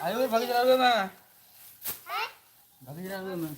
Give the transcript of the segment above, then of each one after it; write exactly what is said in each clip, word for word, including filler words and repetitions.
ᱟᱭᱳ, ᱵᱷᱟᱜᱮ ᱪᱮᱦᱨᱟ ᱨᱩᱣᱟᱹᱲ ᱢᱮ᱾ ᱵᱷᱟᱜᱮ ᱪᱮᱦᱨᱟ ᱨᱩᱣᱟᱹᱲ ᱢᱮ᱾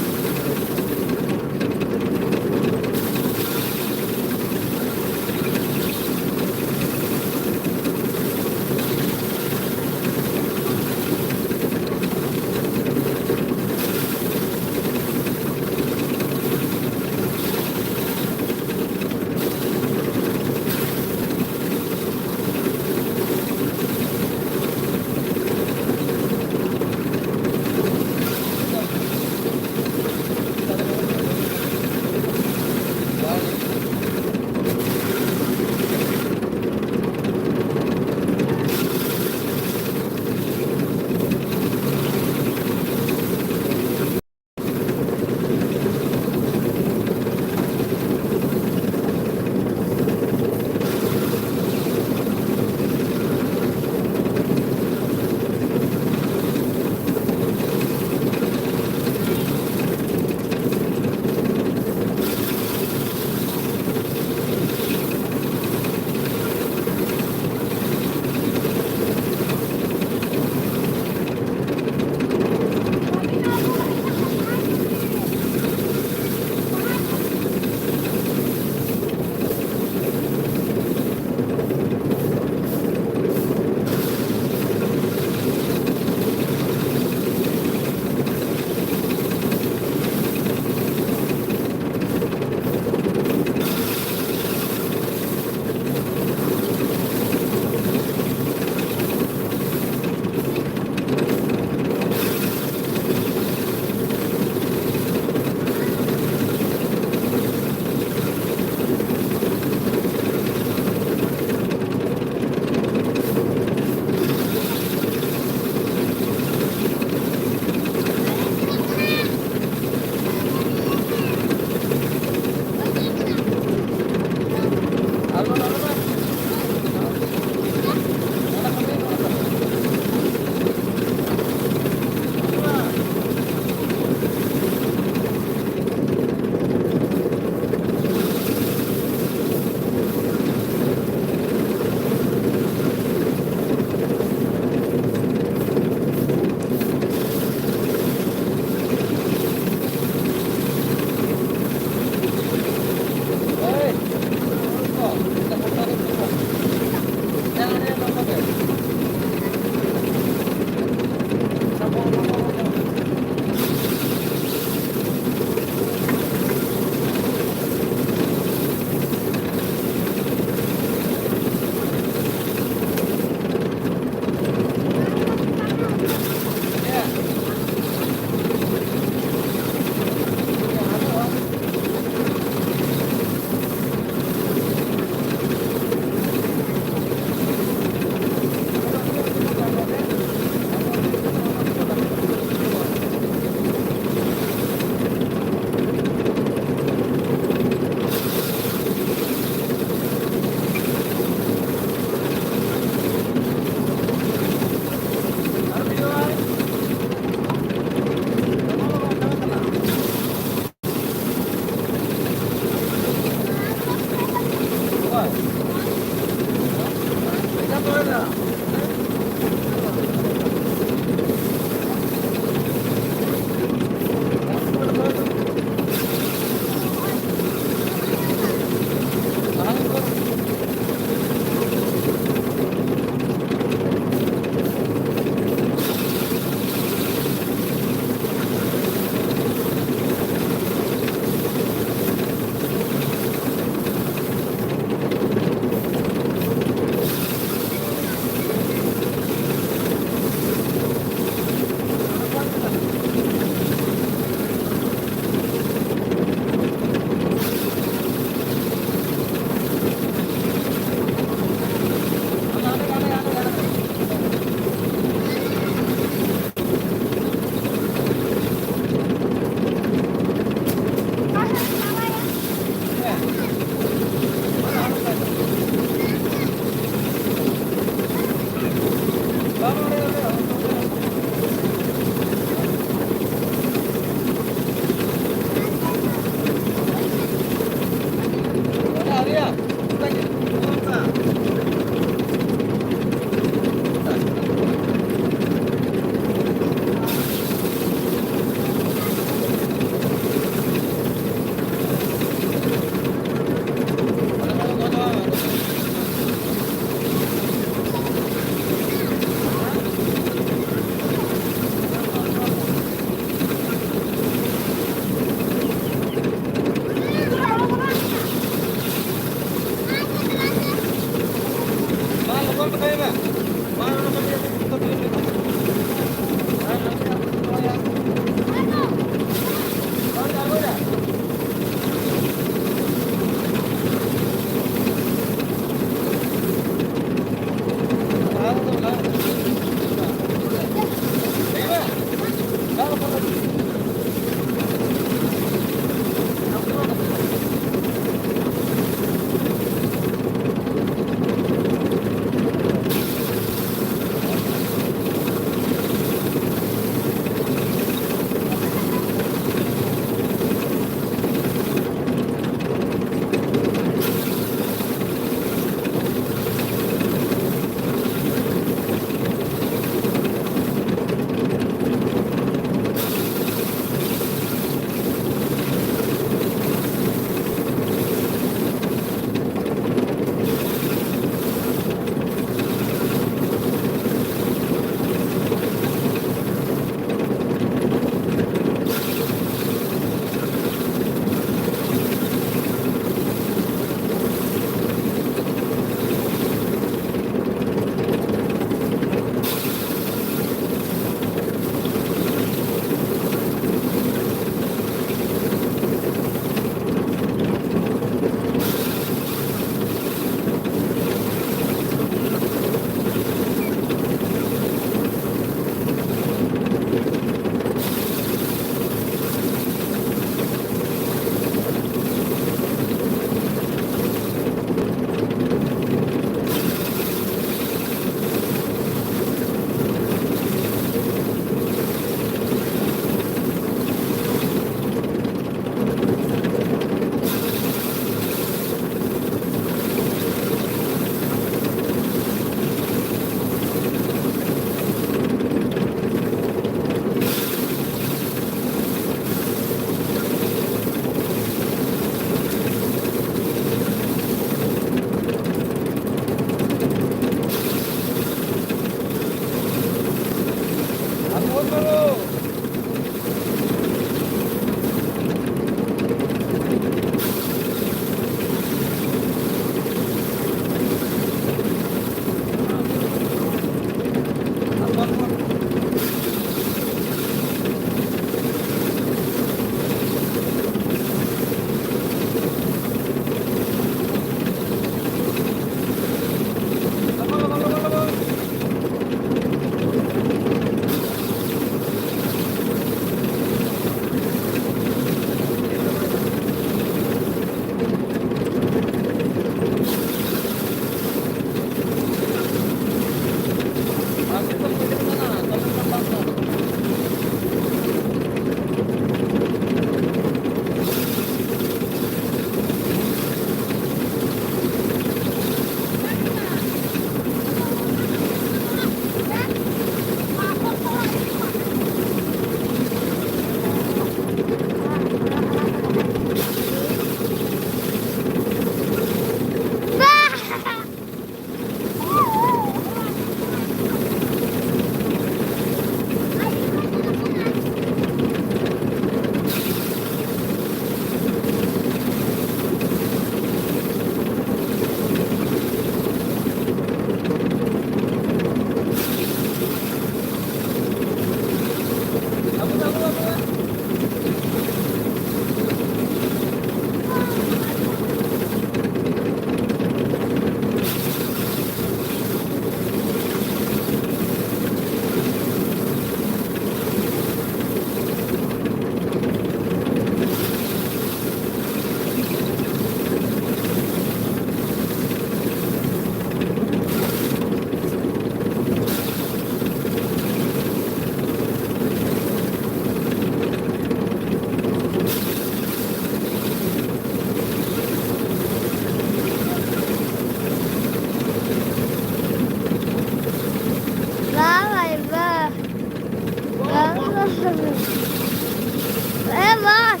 ᱮ ᱵᱟᱥ,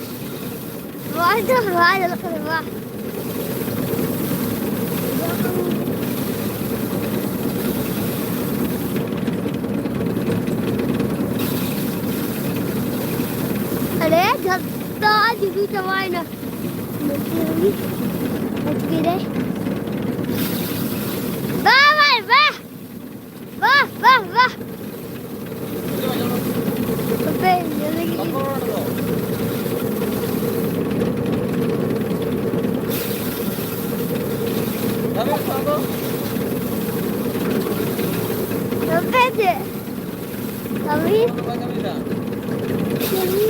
ᱵᱟᱥ ᱫᱚ ᱵᱟᱭ ᱧᱮᱞᱚᱜ ᱠᱟᱱᱟ, ᱵᱟᱥ᱾ ᱟᱨᱮ, ᱡᱷᱚᱛᱚ ᱡᱩᱫᱤ ᱪᱟᱵᱟᱭᱮᱱᱟ᱾ ᱵᱟᱹᱠᱤ ᱨᱮ᱾ ᱵᱟ, ᱵᱟ, ᱵᱟ᱾ ᱵᱟ, ᱵᱟ, ᱵᱟ᱾ ᱦᱟᱯᱮ, ᱧᱮᱞ ᱞᱟᱹᱜᱤᱫ ᱤᱧ᱾ ᱦᱟᱯᱮ ᱪᱮᱫ? ᱠᱟᱹᱢᱤ? ᱠᱟᱹᱢᱤ?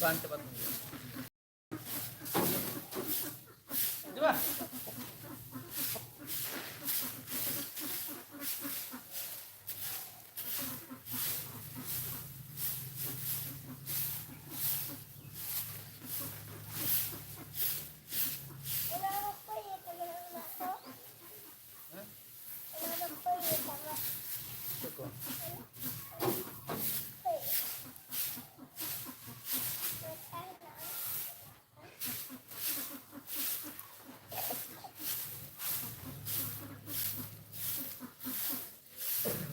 ᱵᱟᱝ ᱪᱟᱵᱟᱜ ᱛᱟᱢᱟ᱾ ᱦᱤᱡᱩᱜ ᱢᱮ᱾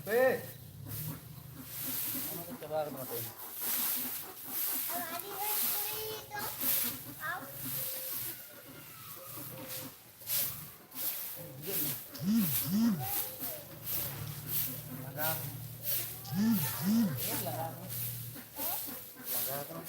ᱦᱟᱯᱮ᱾ ᱚᱱᱟ ᱫᱚ ᱪᱟᱵᱟ ᱟᱠᱟᱱᱟ ᱛᱚ᱾ ᱞᱟᱸᱜᱟ ᱟᱠᱟᱱᱟ᱾ ᱞᱟᱸᱜᱟ ᱟᱠᱟᱱᱟ᱾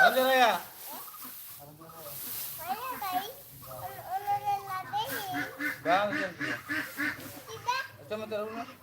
ᱟᱞᱚᱢ ᱡᱟᱣᱨᱟᱭᱟ᱾ ᱵᱟᱝ ᱩᱭᱦᱟᱹᱨ ᱜᱮᱭᱟ᱾ ᱟᱪᱪᱷᱟ, ᱢᱟ ᱛᱟᱦᱞᱮ ᱨᱩᱣᱟᱹᱲ ᱢᱮ᱾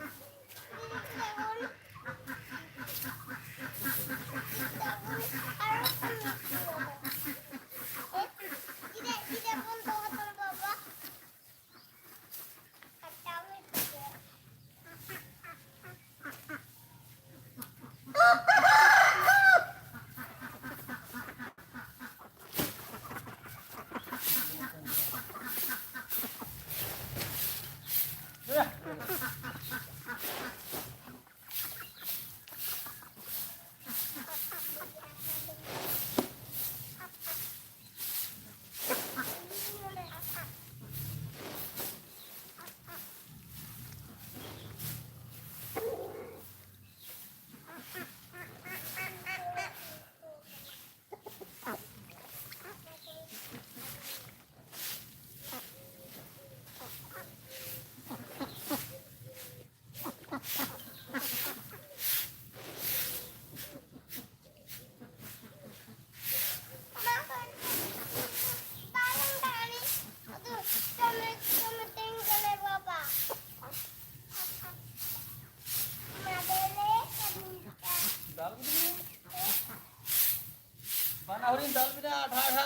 ᱟᱹᱣᱨᱤᱧ ᱫᱟᱞ ᱵᱤᱱᱟ, ᱰᱷᱟ, ᱰᱷᱟ᱾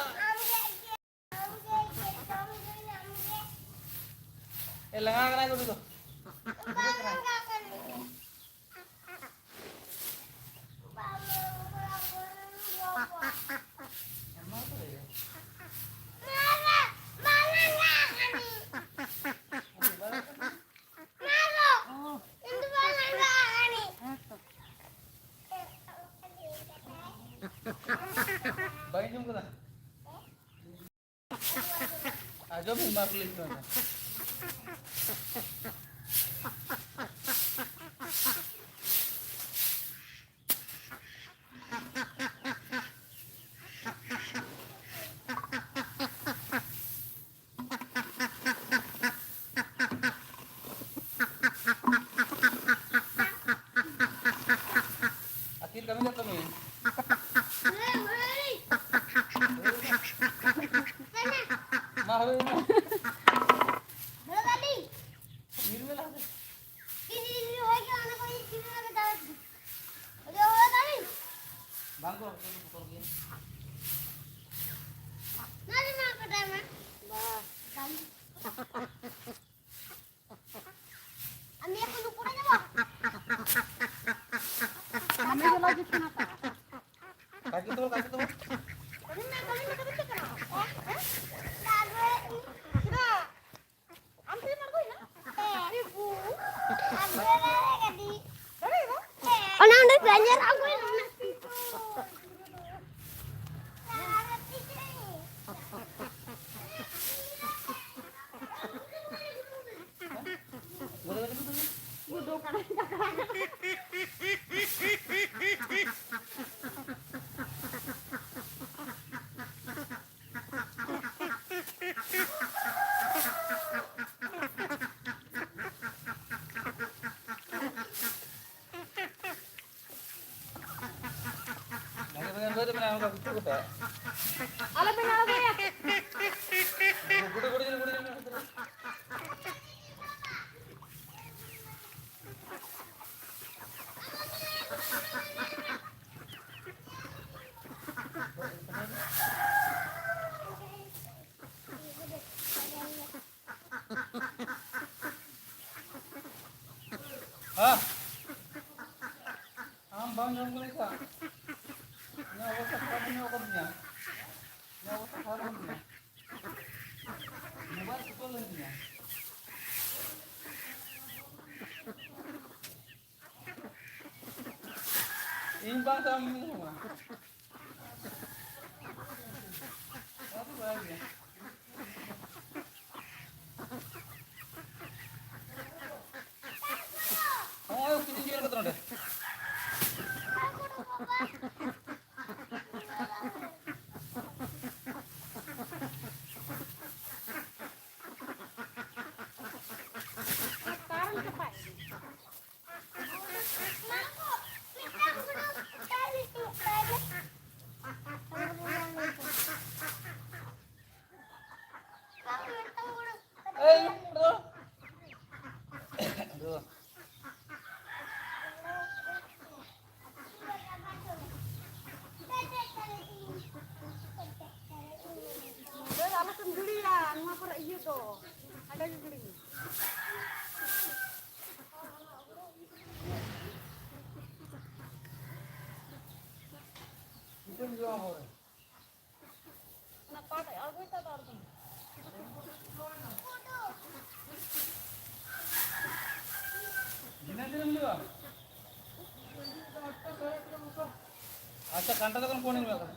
ᱮ, ᱞᱟᱸᱜᱟ ᱠᱟᱱᱟᱭ ᱜᱩᱰᱩ ᱫᱚ᱾ ᱵᱟᱭ ᱟᱸᱡᱚᱢ ᱠᱟᱫᱟ? ᱟᱸᱡᱚᱢ ᱢᱮ, ᱢᱟ ᱠᱩᱞᱤ ᱢᱮ᱾ ᱟᱹᱠᱤᱞ ᱠᱟᱹᱢᱤ ᱠᱟᱱ ᱛᱟᱢᱟᱹᱧ᱾ ᱢᱟ ᱦᱩᱭ ᱢᱟ᱾ ᱧᱤᱨ ᱢᱮ ᱞᱟᱦᱟ ᱥᱮᱫ᱾ ᱵᱟᱝ ᱠᱚ ᱵᱚᱛᱚᱨ ᱜᱮᱭᱟ᱾ আমি এখন উপরে যাব। আমি তো লজ্জিত না। কাকে তো, কাকে তো। আমি না, আমি না, আমি না। হ্যাঁ? হ্যাঁ? তারপরে কিরা? আমি তো মারবই না। হ্যাঁ। আমি বু। আমি না, আমি না। ধরে না? হ্যাঁ। ᱚᱱᱟ ᱚᱸᱰᱮ ᱨᱟᱧᱡᱟᱨ ᱟᱬᱜᱚᱭ ᱞᱮᱱᱟ᱾ ᱟᱞᱚ ᱵᱮᱱ ᱟᱬᱜᱚᱭᱟ᱾ ᱵᱟᱝ ᱡᱚᱢ ᱠᱟᱫᱟ ᱥᱮ? ᱤᱧᱟᱹᱜ ᱚᱵᱚᱥᱛᱟ ᱠᱷᱟᱨᱟᱯ ᱧᱚᱜ ᱠᱟᱫᱤᱧᱟ᱾ ᱤᱧᱟᱹᱜ ᱚᱵᱚᱥᱛᱟ ᱠᱷᱟᱨᱟᱯ ᱠᱟᱱ ᱛᱤᱧᱟ᱾ ᱢᱳᱵᱟᱭᱤᱞ ᱥᱩᱯᱟᱹ ᱞᱮᱱ ᱛᱤᱧᱟ᱾ ᱤᱧ ᱵᱟᱝ ᱥᱟᱶ ᱢᱤᱫ ᱦᱚᱲ᱾ ᱱᱚᱣᱟ ᱫᱚ ᱵᱟᱭ ᱜᱮᱭᱟ᱾ ᱦᱚᱸᱜᱼᱚᱭ ᱠᱤᱪᱷᱩᱧ ᱧᱮᱞ ᱠᱟᱫᱟ ᱱᱚᱰᱮ᱾ ᱱᱚᱰᱮ ᱫᱚ ᱟᱞᱚᱯᱮᱢ ᱜᱤᱲᱤᱭᱟ, ᱱᱚᱣᱟ ᱠᱚᱨᱮ ᱤᱭᱟᱹ ᱫᱚ᱾ ᱦᱟᱸᱰᱮ ᱜᱮ ᱜᱤᱲᱤ ᱢᱮ᱾ ᱚᱱᱟ ᱯᱟᱴ ᱟᱬᱜᱚᱭ ᱛᱟ ᱫᱚ ᱟᱬᱜᱚᱭ ᱢᱮ᱾ ᱫᱷᱤᱱᱟᱹᱝ ᱫᱷᱤᱱᱟᱹᱝ ᱦᱩᱭᱩᱜᱼᱟ᱾ ᱟᱪᱪᱷᱟ, ᱠᱟᱱᱴᱟ ᱫᱚᱠᱟᱱ ᱯᱷᱳᱱ ᱤᱧ ᱢᱮ ᱠᱟᱱᱟ᱾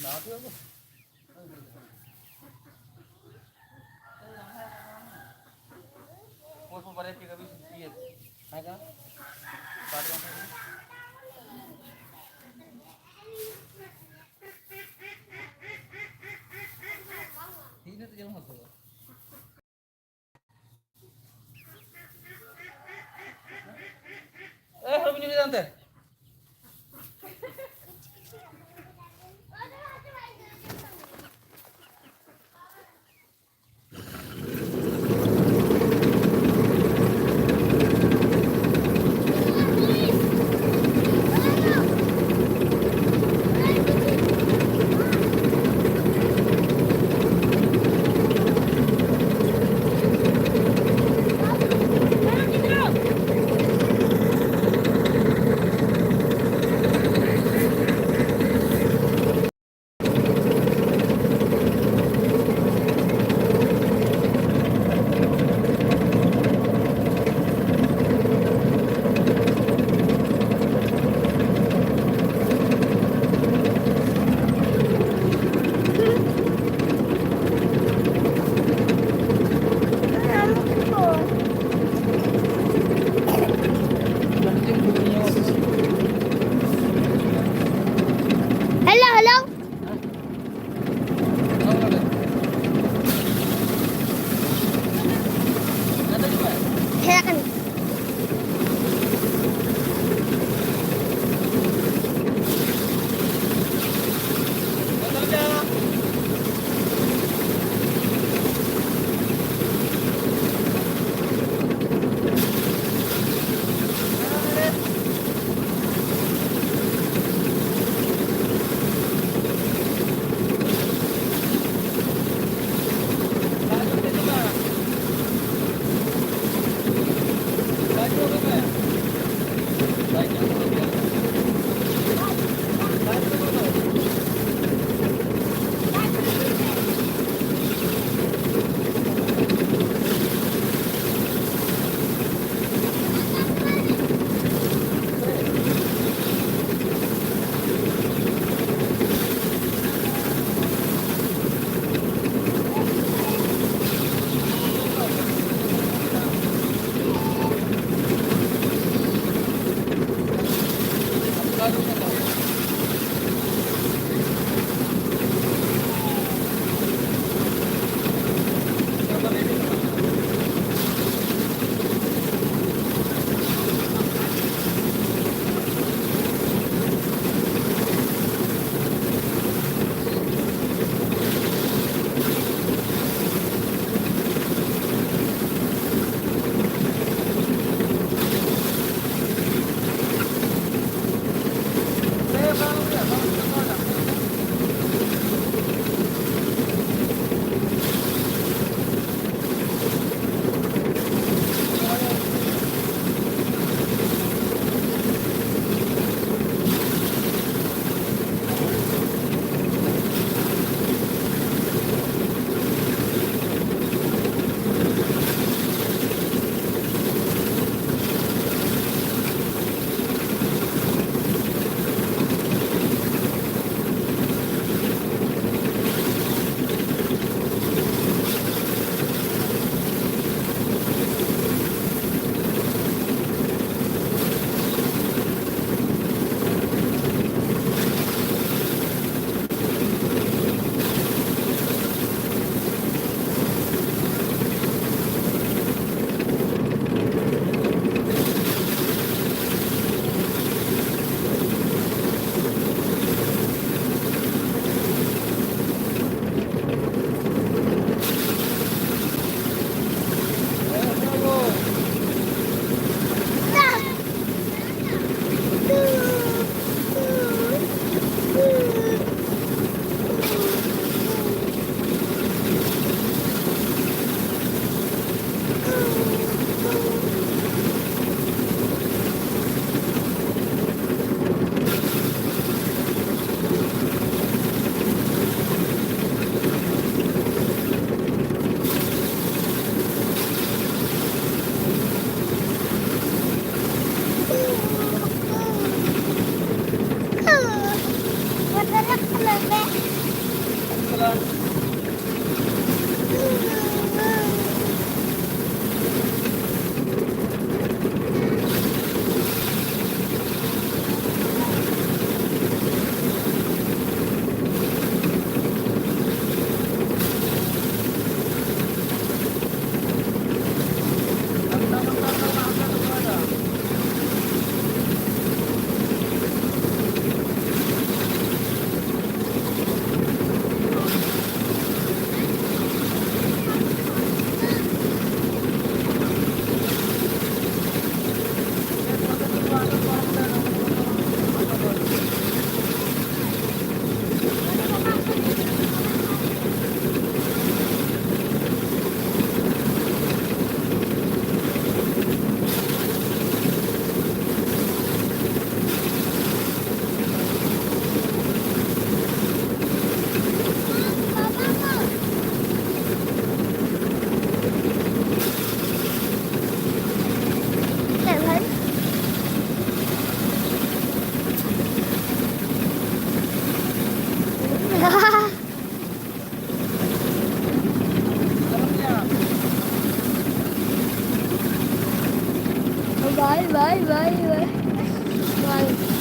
ᱵᱟᱝ ᱦᱩᱭᱩᱜᱼᱟ᱾ ᱯᱚᱨ ᱯᱚᱨ ᱵᱟᱨᱭᱟ ᱯᱮᱭᱟ ᱠᱟᱹᱢᱤ ᱤᱭᱟᱹ ᱛᱟᱦᱮᱸ ᱠᱟᱱᱟ᱾ ᱵᱟᱨ ᱡᱚᱱ ᱛᱟᱦᱮᱸ ᱠᱟᱱᱟ᱾ ᱛᱤᱱᱟᱹᱜ ᱡᱮᱞ ᱦᱚᱸ ᱛᱚ᱾ ᱮ, ᱦᱚᱲ ᱵᱤᱱ ᱧᱩᱭᱮᱫᱟ ᱚᱱᱛᱮ? Bye, bye, bye, bye. Bye.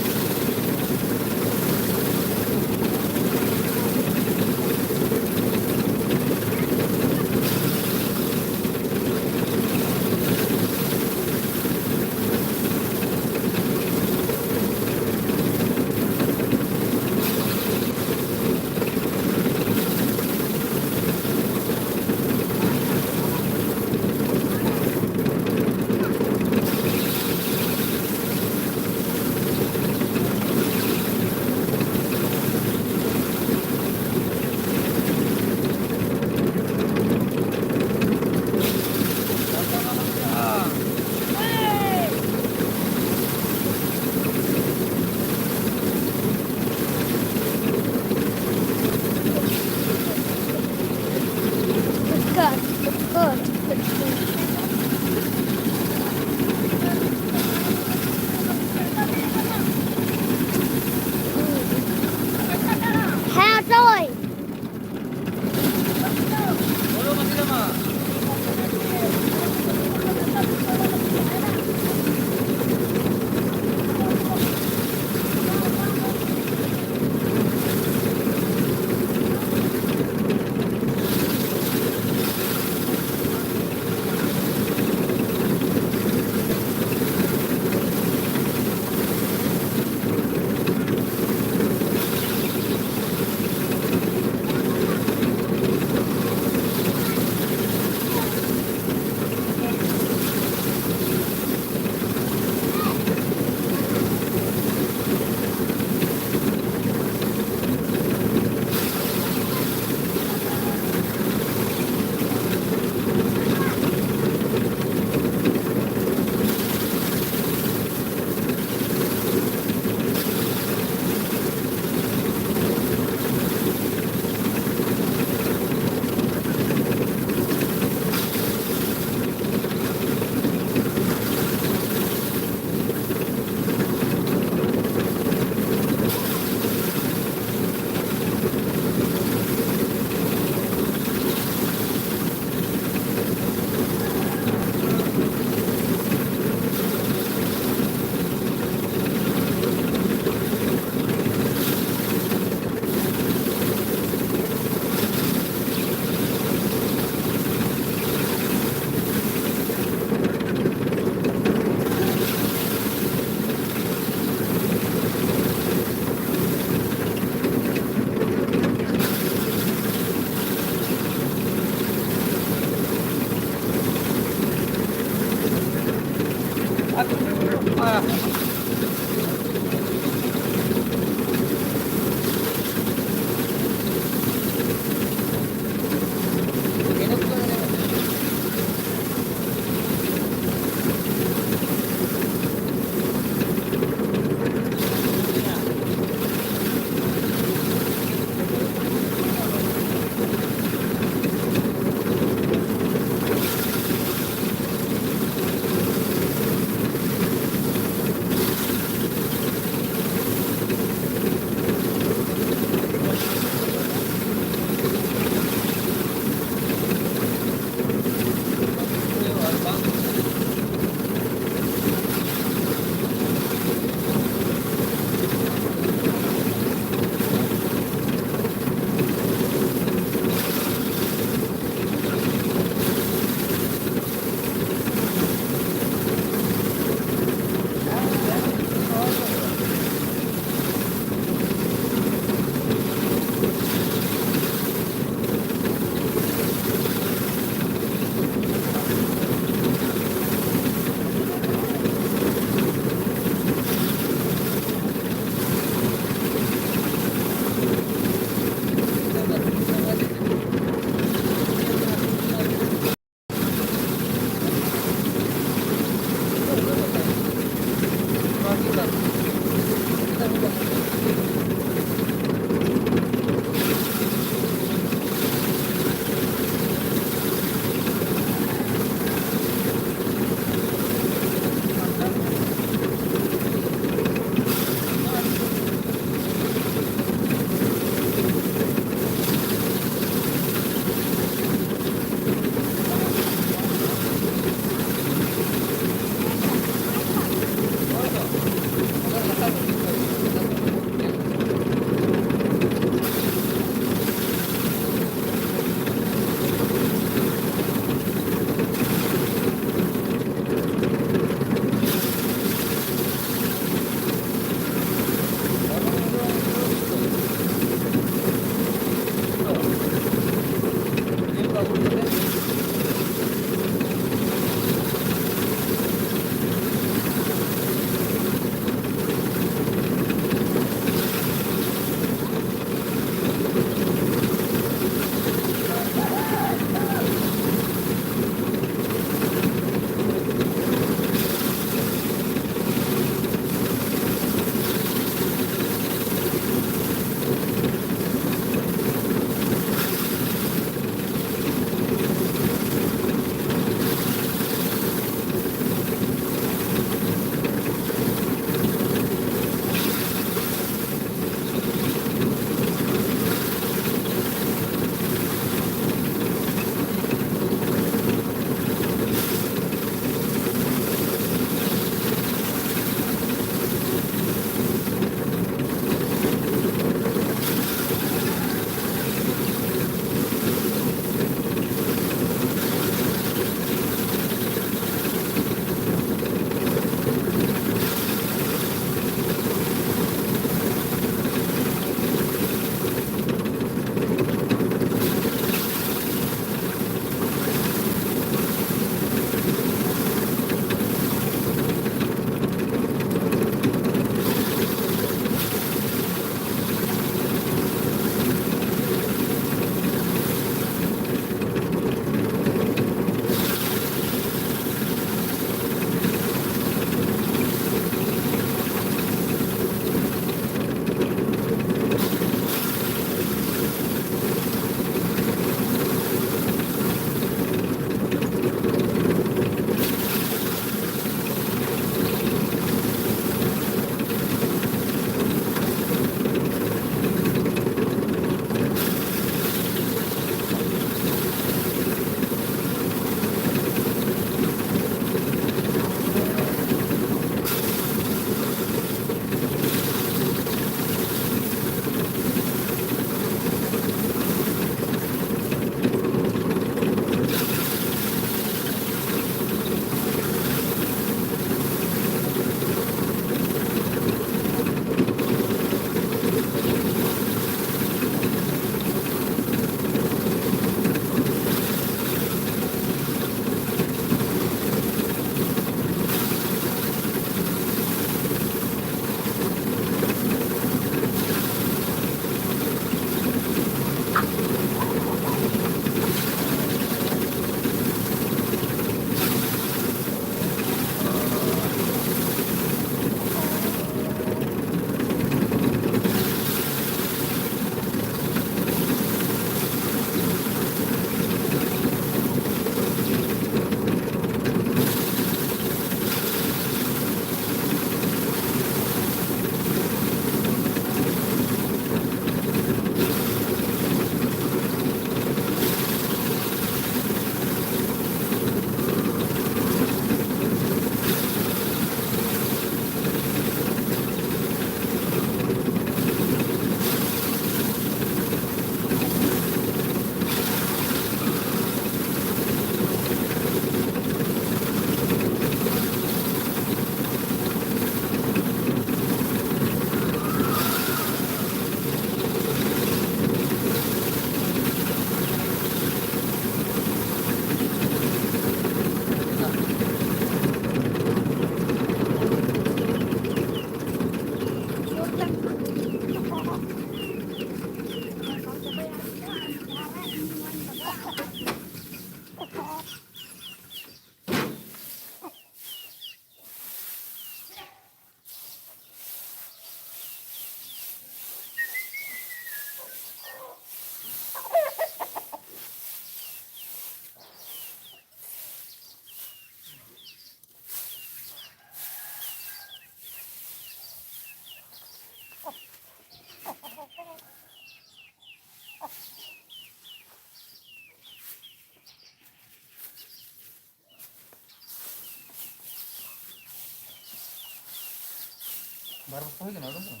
ᱵᱟᱨ ᱵᱚᱪᱷᱚᱨ ᱦᱩᱭ ᱠᱟᱱᱟ, ᱩᱰᱩᱝ ᱠᱟᱱᱟ?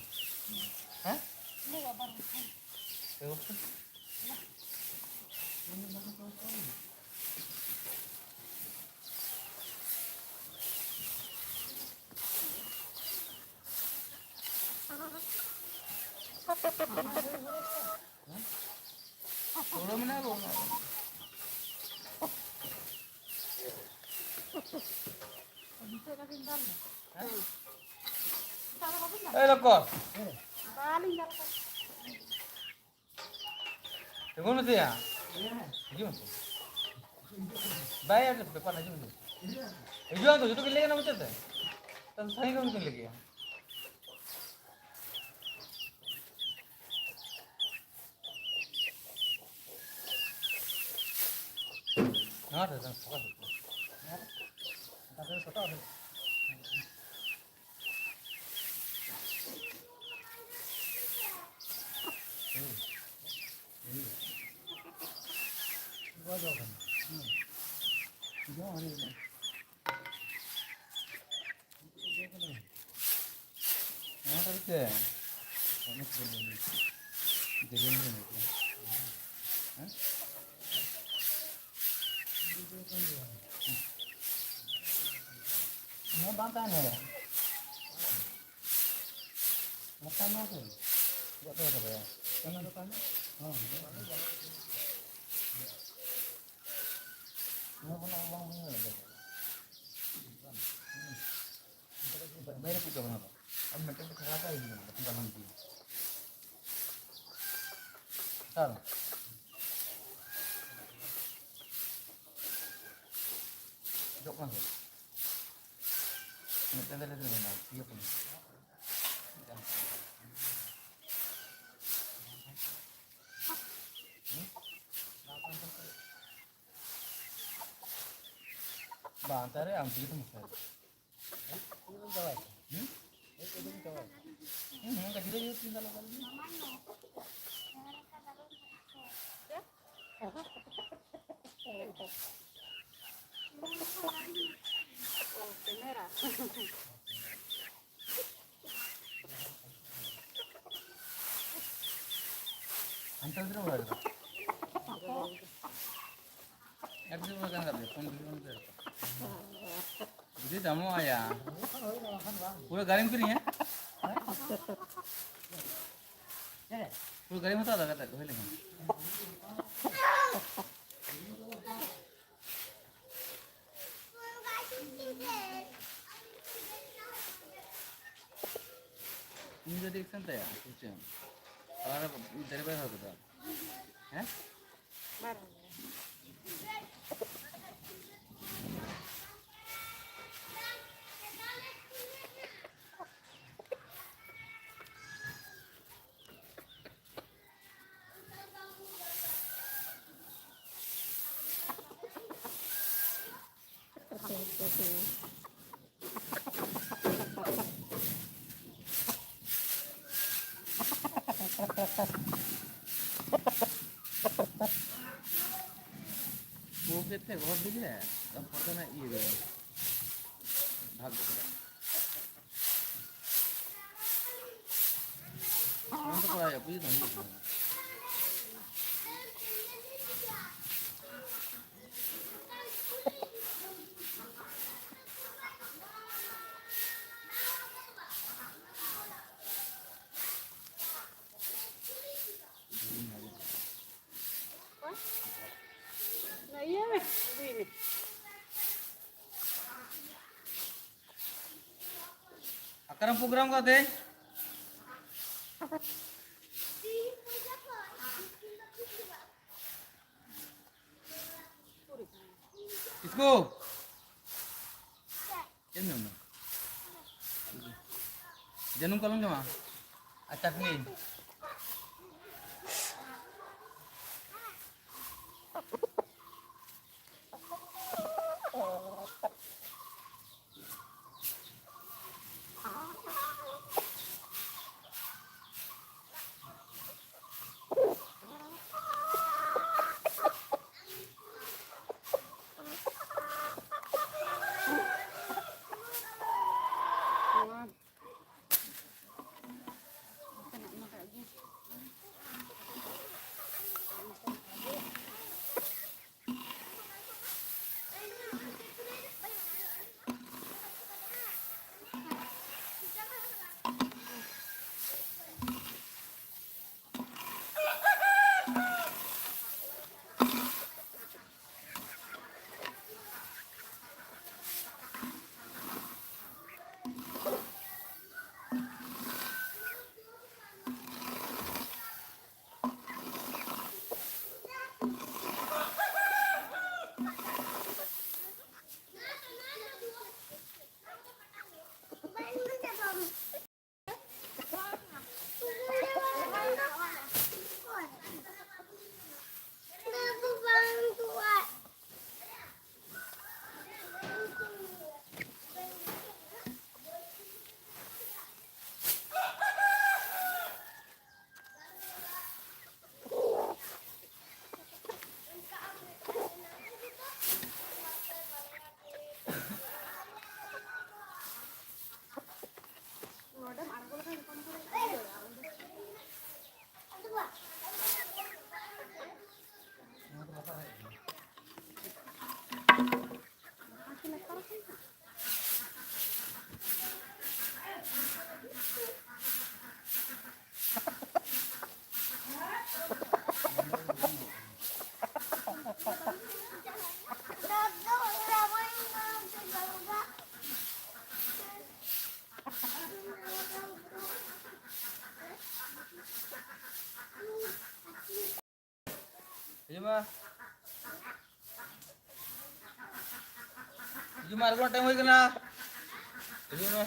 ᱦᱮᱸ? ᱯᱮ ᱵᱚᱪᱷᱚᱨ? ᱦᱩᱲᱩ ᱢᱮᱱᱟᱜᱼᱟ, ᱦᱩᱲᱩ ᱢᱮᱱᱟᱜᱼᱟ᱾ ᱮᱭ ᱞᱚᱠᱚ᱾ ᱛᱤᱸᱜᱩᱱ ᱢᱮᱥᱮᱭᱟ᱾ ᱦᱤᱡᱩᱜ ᱢᱮ᱾ ᱵᱟᱭ ᱟᱸᱡᱚᱢ, ᱵᱮᱯᱟᱨ ᱟᱸᱡᱚᱢ ᱢᱮ᱾ ᱦᱤᱡᱩᱜ ᱟᱢ ᱛᱚ, ᱡᱚᱛᱚ ᱠᱤᱱ ᱞᱟᱹᱭ ᱠᱟᱱᱟ ᱢᱩᱪᱟᱹᱫ ᱛᱮ᱾ ᱛᱟᱦᱞᱮ ᱥᱟᱺᱜᱤᱧ ᱠᱷᱚᱱ ᱠᱤᱱ ᱞᱟᱹᱭ ᱠᱮᱜᱼᱟ᱾ ᱱᱚᱣᱟ ᱨᱮ ᱫᱚ ᱯᱷᱳᱠᱟᱥ ᱦᱩᱭᱩᱜ ᱠᱟᱱᱟ᱾ ᱱᱚᱣᱟ ᱫᱚ ᱪᱮᱫ? ᱚᱱᱮᱠ ᱫᱤᱱ ᱨᱮ ᱡᱮᱞᱮᱧ ᱜᱮ ᱢᱮᱱᱟᱜᱼᱟ᱾ ᱦᱮᱸ? ᱱᱚᱣᱟ ᱵᱟᱝ ᱛᱟᱦᱮᱱᱟ᱾ ᱱᱚᱣᱟ ᱛᱟᱦᱮᱱᱟ ᱥᱮ? ᱪᱮᱫᱟᱜ ᱯᱮ ᱨᱚᱦᱚᱭᱟ? ᱚᱱᱟ ᱫᱚ ᱛᱟᱦᱮᱱᱟ? ᱦᱚᱸ᱾ ᱱᱚᱣᱟ ᱠᱷᱚᱱᱟᱜ ᱵᱟᱝ ᱦᱩᱭᱩᱜᱼᱟ᱾ ᱵᱟᱭᱨᱮ ᱠᱚ ᱪᱟᱵᱟ ᱱᱟ᱾ ᱟᱨ ᱢᱤᱫᱴᱮᱱ ᱠᱚ ᱠᱷᱟᱨᱟᱯ ᱟᱭ ᱦᱩᱭᱩᱜᱼᱟ, ᱵᱟᱠᱷᱟᱱ ᱫᱚ ᱟᱞᱚᱢ ᱤᱫᱤᱭᱟ᱾ ᱥᱟᱨ᱾ ᱡᱚᱜ ᱠᱟᱱᱟ ᱥᱮ? ᱢᱤᱫᱴᱮᱱ ᱫᱚ ᱞᱟᱹᱭ ᱢᱮ, ᱤᱭᱟᱹ ᱠᱚ᱾ ᱵᱟᱝ, ᱛᱟᱦᱞᱮ ᱟᱢ ᱛᱮᱜᱮ ᱛᱚᱢ ᱢᱮᱥᱟᱭᱟ᱾ ᱦᱩᱸ? ᱦᱩᱸ, ᱱᱚᱝᱠᱟ ᱫᱷᱤᱨᱮ ᱫᱷᱤᱨᱮ ᱛᱤᱧ ᱫᱟᱞᱟ ᱵᱟᱞᱮ᱾ ᱚ, ᱠᱮᱢᱮᱨᱟ᱾ ᱮᱠᱫᱚᱢ ᱵᱟᱝ ᱜᱟᱱᱚᱜ ᱜᱮᱭᱟ, ᱯᱷᱳᱱ ᱵᱤᱞ ᱵᱟᱝ ᱯᱮᱨᱮᱡᱚᱜᱼᱟ᱾ ᱡᱩᱫᱤ ᱫᱟᱢᱚᱜ ᱟᱭᱟ, ᱯᱩᱨᱟᱹ ᱜᱟᱹᱲᱤᱢ ᱠᱤᱨᱤᱧᱟ? ᱯᱩᱨᱟᱹ ᱜᱟᱹᱲᱤᱢ ᱦᱟᱛᱟᱣ ᱫᱟ ᱠᱟᱛᱮ ᱦᱩᱭ ᱞᱮᱠᱷᱟᱱ᱾ ᱩᱱᱤ ᱫᱚ ᱟᱹᱰᱤ action ᱛᱟᱭᱟ, ᱵᱩᱡᱷᱟᱹᱣ᱾ ᱟᱨ ᱫᱟᱨᱮ ᱵᱟᱭ ᱨᱚᱦᱚᱭ ᱠᱟᱫᱟ᱾ ᱦᱮᱸ? ᱵᱟᱭ ᱨᱚᱦᱚᱭ ᱠᱟᱫᱟ᱾ ᱯᱩ ᱠᱮᱫ ᱛᱮ ᱜᱚᱦᱚᱲ ᱤᱫᱤ ᱠᱮᱫᱟ, ᱛᱟᱨᱯᱚᱨ ᱫᱚ ᱚᱱᱟ ᱤᱭᱟᱹ ᱨᱮ ᱵᱷᱟᱜᱽ ᱜᱚᱫ ᱠᱮᱫᱟ᱾ ᱚᱱᱟ ᱫᱚ ᱠᱚᱨᱟᱣ ᱦᱩᱭᱩᱜᱼᱟ, ᱵᱩᱡᱽ ᱫᱟᱢ, ᱵᱩᱡᱽ ᱫᱟᱢ᱾ ᱚᱱᱟ ᱤᱭᱟᱹ ᱢᱮ, ᱤᱫᱤᱭ ᱢᱮ᱾ ᱚᱠᱟᱨᱮᱢ program ᱠᱟᱫᱟ ᱛᱮᱦᱮᱧ? ᱤᱥᱠᱩ᱾ ᱪᱮᱫ ᱮᱢ ᱡᱚᱢ ᱫᱟ? ᱡᱟᱹᱱᱩᱢ ᱠᱚ ᱟᱞᱚᱢ ᱡᱚᱢᱟ᱾ ᱟᱨ ᱪᱟᱴᱱᱤ᱾ ᱦᱤᱡᱩᱜ ᱢᱟ᱾ ᱦᱤᱡᱩᱜ ᱢᱟ, ᱟᱨ ᱵᱟᱝ ᱴᱟᱭᱤᱢ ᱦᱩᱭ ᱠᱟᱱᱟ᱾ ᱦᱤᱡᱩᱜ ᱢᱮ᱾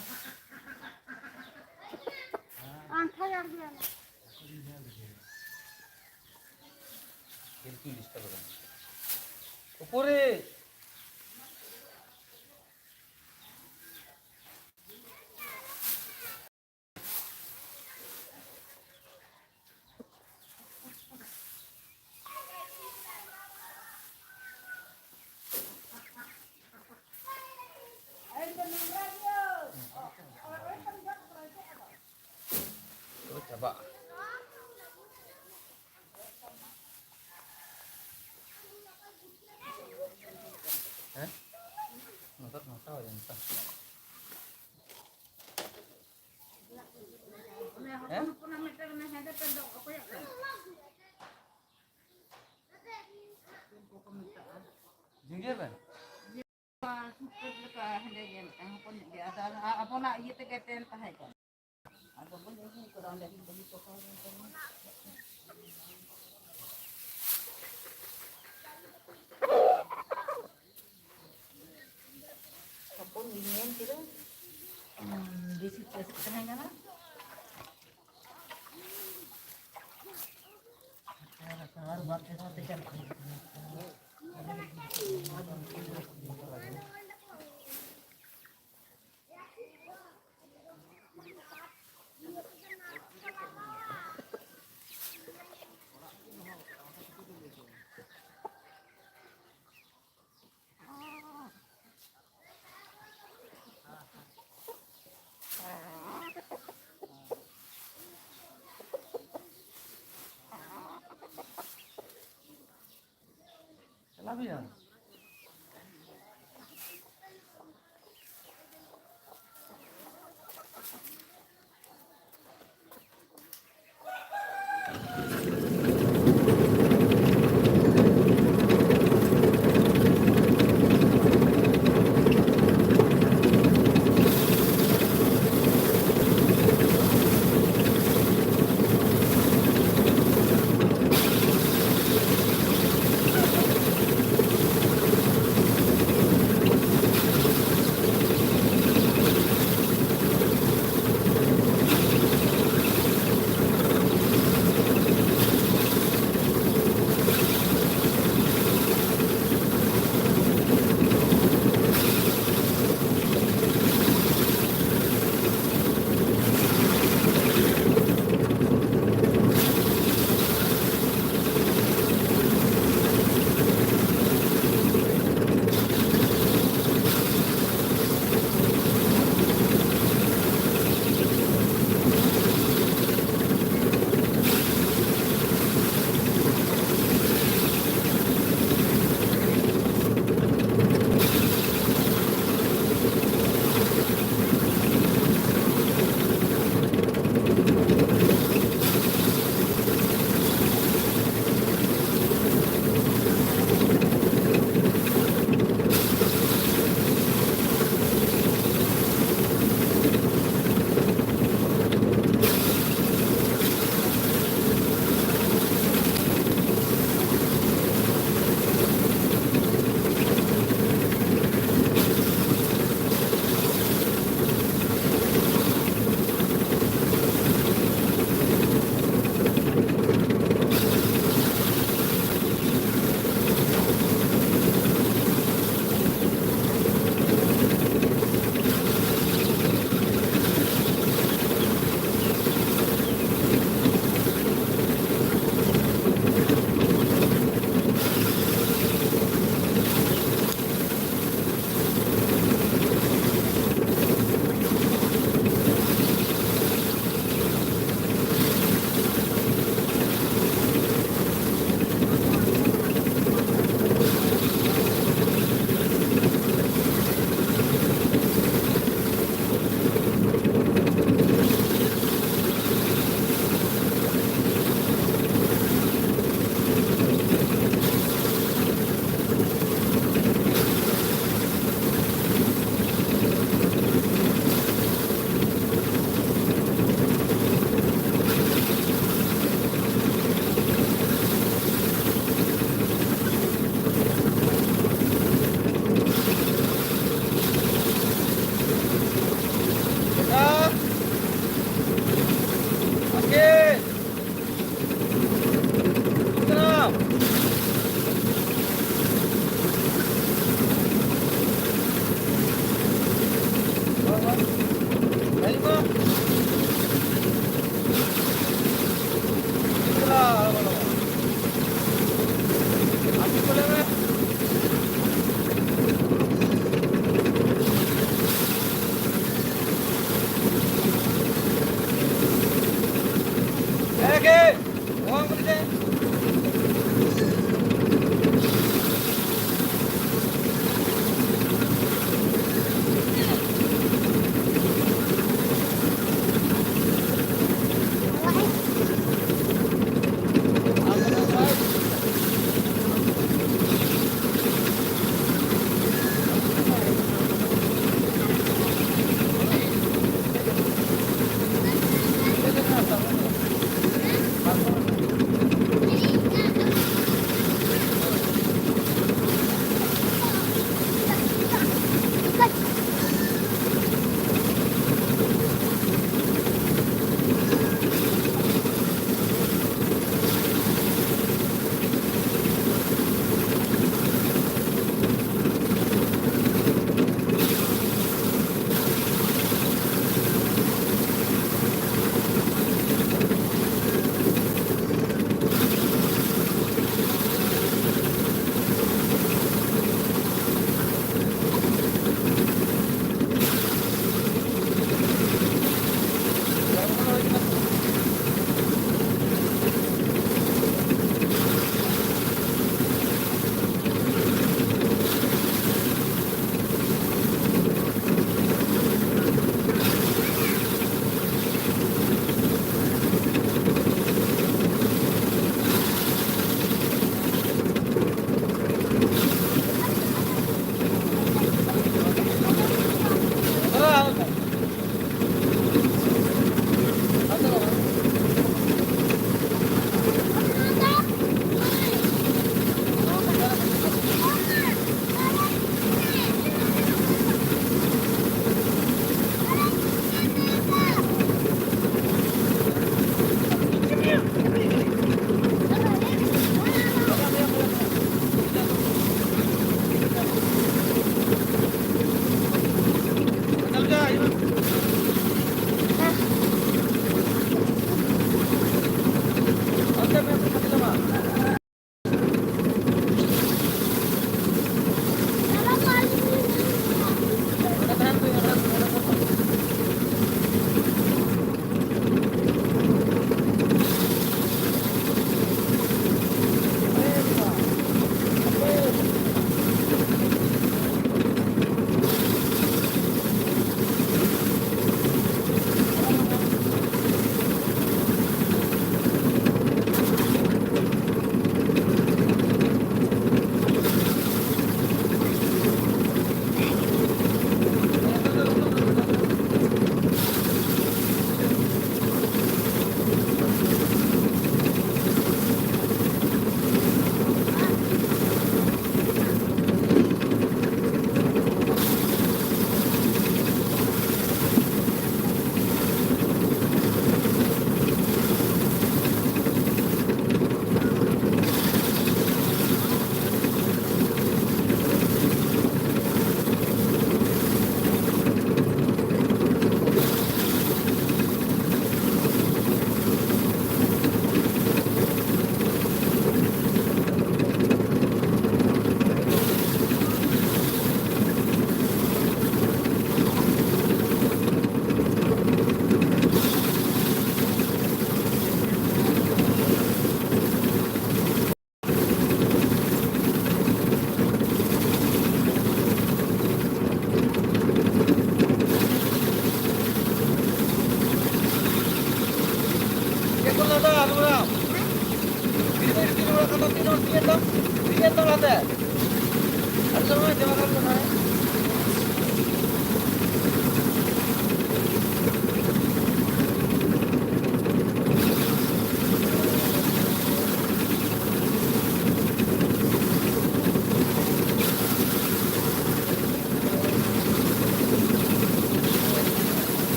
ᱟᱱᱴᱷᱟ ᱭᱟᱨ ᱜᱮᱭᱟ᱾ ᱵᱤᱞᱠᱩᱞ ᱰᱤᱥᱴᱟᱨᱵ ᱟᱠᱟᱱᱟ᱾ ᱩᱠᱩᱨᱤᱡ᱾ ᱪᱟᱵᱟᱜᱼᱟ᱾ ᱦᱮᱸ? ᱱᱚᱝᱠᱟ ᱱᱚᱝᱠᱟ ᱦᱩᱭ ᱞᱮᱱ ᱛᱚ᱾ ᱦᱮᱸ? ᱡᱷᱤᱸᱜᱟᱹ ᱵᱮᱱ? ᱥᱩᱴ ᱠᱳᱴ ᱞᱮᱠᱟ ᱦᱮᱸᱫᱮ ᱜᱮ ᱢᱤᱫᱴᱟᱝ ᱦᱚᱯᱚᱱ ᱧᱚᱜ ᱜᱮ, ᱟᱫᱚ ᱟᱵᱚᱱᱟᱜ ᱤᱭᱟᱹ ᱛᱮᱜᱮ ᱴᱮᱱ ᱛᱟᱦᱮᱸ ᱠᱟᱱᱟ᱾ ᱟᱫᱚ ᱵᱟᱹᱧ ᱟᱹᱜᱩ ᱠᱟᱫᱟ, ᱚᱸᱰᱮ ᱜᱤᱧ ᱵᱟᱹᱜᱤ ᱦᱚᱴᱚ ᱠᱟᱣᱫᱟ᱾ ᱦᱚᱯᱚᱱ ᱜᱤᱧ ᱧᱮᱞ ᱠᱮᱫᱟ, ᱵᱮᱥᱤ ᱪᱮᱥ ᱛᱟᱦᱮᱸ ᱠᱟᱱᱟ᱾ ᱟᱨ ᱵᱟᱨ ᱴᱷᱮᱱ ᱛᱮ ᱪᱟᱞᱟᱜ ᱦᱩᱭᱩᱜ ᱠᱟᱱᱟ᱾ ᱪᱟᱞᱟᱜ ᱦᱩᱭᱩᱜᱼᱟ᱾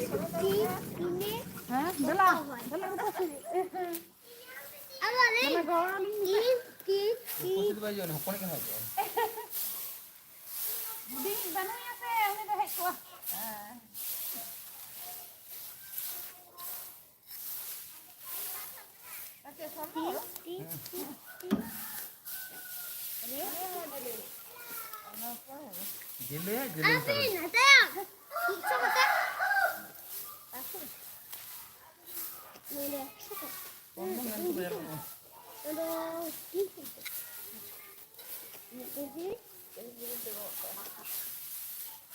ᱦᱮᱸ, ᱫᱮᱞᱟ, ᱫᱮᱞᱟ, ᱫᱮᱞᱟ᱾ ᱟᱵᱟᱨ ᱫᱮᱞᱟ ᱜᱚᱲᱚ ᱟᱹᱞᱤᱧ ᱢᱮ᱾ ᱛᱤᱱ, ᱛᱤᱱ, ᱛᱤᱱ᱾ ᱠᱩᱥᱤ ᱫᱚ ᱵᱟᱭ ᱦᱤᱡᱩᱜᱼᱟ, ᱦᱚᱯᱚᱱᱤᱡ ᱠᱟᱱᱟ ᱛᱚ᱾ ᱦᱩᱰᱤᱧᱤᱡ ᱵᱟᱹᱱᱩᱭᱟ ᱥᱮ, ᱩᱱᱤ ᱫᱚ ᱦᱮᱡ ᱠᱚᱜᱼᱟ᱾ ᱦᱮᱸ᱾ ᱟᱪᱪᱷᱟ, ᱥᱟᱢᱱᱟ ᱦᱚᱲ᱾ ᱡᱮᱞᱮ, ᱡᱮᱞᱮ ᱟᱨ ᱥᱟᱨᱮ᱾ ᱛᱤᱱ ᱦᱟᱛᱟᱭᱟ? ᱢᱤᱫᱥᱚ ᱠᱟᱛᱮ᱾ ᱱᱚᱰᱮ ᱮᱠᱥᱚ ᱠᱟᱛᱮ᱾ ᱠᱚᱢ ᱫᱚ ᱢᱮᱱ ᱠᱚ ᱧᱮᱞᱚᱜᱼᱟ᱾ ᱱᱚᱰᱮ ᱛᱤᱱ ᱥᱚ ᱠᱟᱛᱮ᱾ ᱢᱤᱫ ᱠᱮᱡᱤ᱾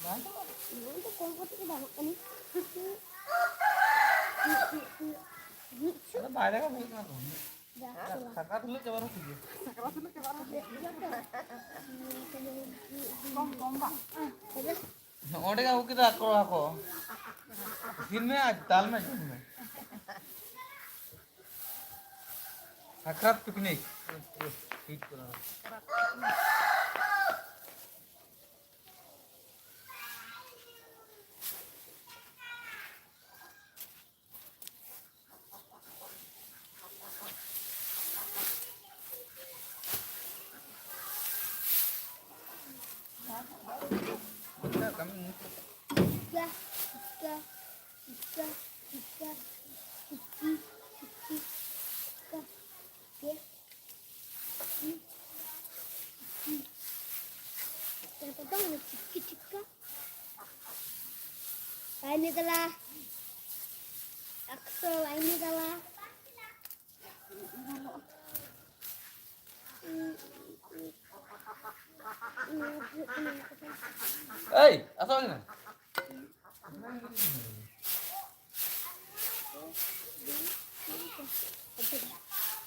ᱵᱟᱝ ᱪᱟᱵᱟᱜᱼᱟ᱾ ᱱᱚᱣᱟ ᱫᱚ ᱠᱚᱢ ᱠᱟᱛᱮ ᱜᱮ ᱫᱟᱢᱚᱜ ᱠᱟᱱᱟ᱾ ᱟᱫᱚ ᱵᱟᱭ ᱫᱟᱜᱟ ᱦᱩᱭᱩᱜ ᱠᱟᱱᱟ ᱛᱚ᱾ ᱡᱟ, ᱥᱟᱠᱨᱟᱛ ᱦᱤᱞᱳᱜ ᱪᱟᱵᱟ ᱨᱮᱦᱚᱸ ᱴᱷᱤᱠ ᱜᱮᱭᱟ᱾ ᱠᱚᱢ, ᱠᱚᱢ ᱵᱟᱝ? ᱱᱚᱜᱼᱚᱸᱰᱮ ᱜᱮ ᱟᱹᱜᱩ ᱠᱮᱫᱟ ᱟᱠᱚ ᱦᱟᱹᱠᱩ᱾ ᱤᱥᱤᱱ ᱢᱮ ᱟᱨ ᱫᱟᱞ ᱢᱮ, ᱡᱚᱢ ᱢᱮ᱾ ᱥᱟᱠᱨᱟᱛ picnic᱾ ᱞᱟᱭᱱᱤ ᱫᱟᱞᱟ, ᱮᱠᱥᱚ ᱞᱟᱭᱱᱤ ᱫᱟᱞᱟ᱾ ᱮᱭ, ᱟᱥᱚᱜ ᱢᱮ᱾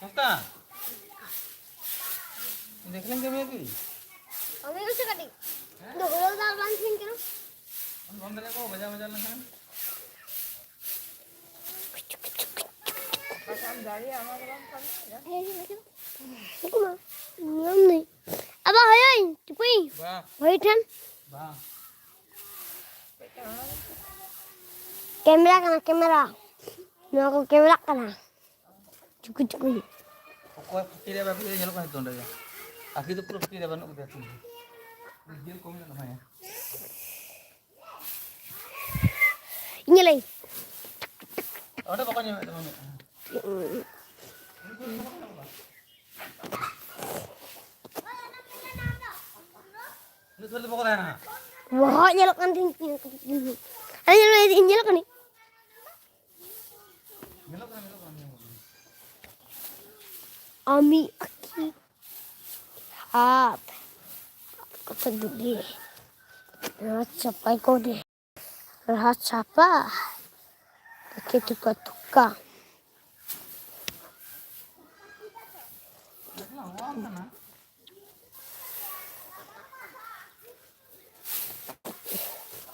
ᱢᱩᱥᱠᱟᱱ, ᱫᱮᱠᱷ ᱞᱮᱱ ᱠᱟᱹᱢᱤᱭᱟ ᱠᱤ? ᱠᱟᱹᱢᱤ ᱠᱚ ᱥᱮ ᱠᱟᱹᱴᱤᱡ? ᱦᱮᱸ? ᱫᱚ ᱦᱩᱲᱩ ᱫᱟᱞ ᱵᱟᱝ ᱛᱟᱦᱮᱱ ᱠᱟᱱᱟ? ᱟᱢ ᱵᱚᱱᱫᱚ ᱨᱮ ᱠᱚ ᱵᱟᱡᱟᱣ ᱵᱟᱡᱟᱣ ᱞᱮᱱᱠᱷᱟᱱ? ᱚᱠᱟᱴᱟᱜ ᱮᱢ ᱫᱟᱲᱮᱭᱟᱜᱼᱟ, ᱚᱱᱟ ᱫᱚ ᱵᱟᱝ ᱠᱟᱹᱢᱤᱭᱟ᱾ ᱦᱮᱸ, ᱦᱮᱸ, ᱦᱮᱸ᱾ ᱩᱱᱠᱩ ᱢᱟ ᱧᱟᱢ ᱱᱟᱹᱧ᱾ ᱟᱵᱟ, ᱦᱚᱭᱚᱭ, ᱪᱩᱯᱩᱭ᱾ ᱵᱟ᱾ ᱦᱚᱭ ᱴᱷᱮᱱ᱾ ᱵᱟ᱾ ᱢᱤᱫᱴᱟᱝ ᱚᱱᱟ ᱫᱚ ᱠᱮᱢᱮᱨᱟ ᱠᱟᱱᱟ, ᱠᱮᱢᱮᱨᱟ᱾ ᱱᱚᱣᱟ ᱠᱚ ᱠᱮᱢᱮᱨᱟᱜ ᱠᱟᱱᱟ᱾ ᱪᱩᱠᱩ ᱪᱩᱠᱩ᱾ ᱚᱠᱚᱭ ᱯᱷᱩᱴᱤ ᱨᱮ ᱵᱟᱹᱵᱤ ᱧᱮᱞᱚᱜ ᱠᱟᱱᱟ ᱱᱤᱛᱚᱜ ᱚᱸᱰᱮ ᱜᱮ᱾ ᱟᱹᱠᱷᱤ ᱫᱚ ᱯᱩᱨᱟᱹ ᱯᱷᱩᱴᱤ ᱨᱮ ᱵᱟᱹᱱᱩᱜ ᱠᱟᱫᱟ ᱛᱤᱧ᱾ ᱡᱤᱞ ᱠᱚᱢ ᱧᱚᱜ ᱮᱢᱟᱭᱟ᱾ ᱧᱮᱞᱟᱹᱧ᱾ ᱚᱸᱰᱮ ᱵᱟᱠᱚ ᱧᱟᱢᱮᱫ ᱛᱟᱢᱟ ᱢᱮᱫ᱾ ᱩᱱᱟᱹᱜ ᱥᱩᱨ ᱫᱚ ᱵᱟᱠᱚ ᱛᱟᱦᱮᱱᱟ ᱦᱟᱸᱜ᱾ ᱵᱚᱦᱚᱜ ᱧᱮᱞᱚᱜ ᱠᱟᱱ ᱛᱤᱧ᱾ ᱟᱨᱮ ᱧᱮᱞ ᱢᱮ, ᱤᱧ ᱧᱮᱞᱚᱜ ᱠᱟᱹᱱᱟᱹᱧ᱾ ᱧᱮᱞᱚᱜ ᱠᱟᱱᱟ, ᱧᱮᱞᱚᱜ ᱠᱟᱱᱟ, ᱧᱮᱞᱚᱜ ᱠᱟᱱᱟ᱾ আমি আঁকি হাত কত দূরে। রাত চাপাই করে। রাত চাপা। দেখে টুকা টুকা।